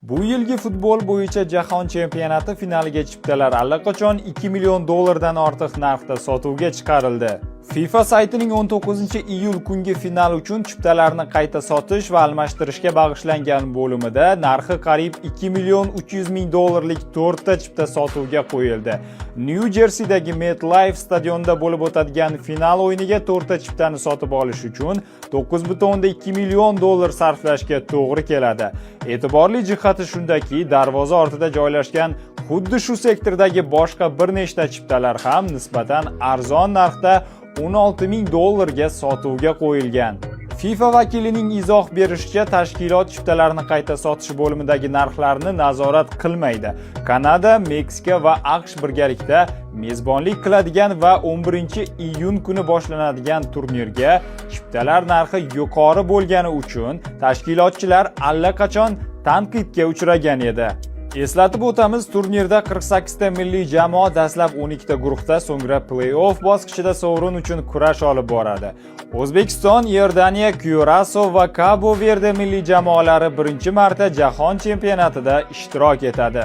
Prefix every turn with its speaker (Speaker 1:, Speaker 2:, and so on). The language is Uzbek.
Speaker 1: Bu yilgi futbol bo'yicha jahon chempionati finaliga chiptalar allaqachon 2 million dollardan ortiq narxda sotuvga chiqarildi. FIFA saytining 19-iyul kungi final uchun chiptalarni qayta sotish va almashtirishga bag'ishlangan bo'limida narxi qariyb 2 million 300 ming dollarlik 4 ta chipta sotuvga qo'yildi. Nyu Jersidagi MetLife stadionida bo'lib o'tadigan final o'yiniga 4 ta chiptani sotib olish uchun 9,2 million dollar sarflashga to'g'ri keladi. E'tiborli jihati shundaki, darvoza ortida joylashgan xuddi shu sektordagi boshqa bir nechta chiptalar ham nisbatan arzon narxda 16 ming dollarga sotuvga qo'yilgan. FIFA vakilining izoh berishicha, tashkilot chiptalarni qayta sotish bo'limidagi narxlarni nazorat qilmaydi. Kanada, Meksika va AQSh birgalikda mezbonlik qiladigan va 11-iyun kuni boshlanadigan turnirga chiptalar narxi yuqori bo'lgani uchun tashkilotchilar allaqachon tanqidga uchragan edi. Eslatib o'tamiz, turnirda 48 ta milliy jamoa dastlab 12 ta guruhda, so'ngra play-off bosqichida sovrin uchun kurash olib boradi. O'zbekiston, Iordaniya, Kyuraso va Kabo Verde milliy jamoalari birinchi marta jahon chempionatida ishtirok etadi.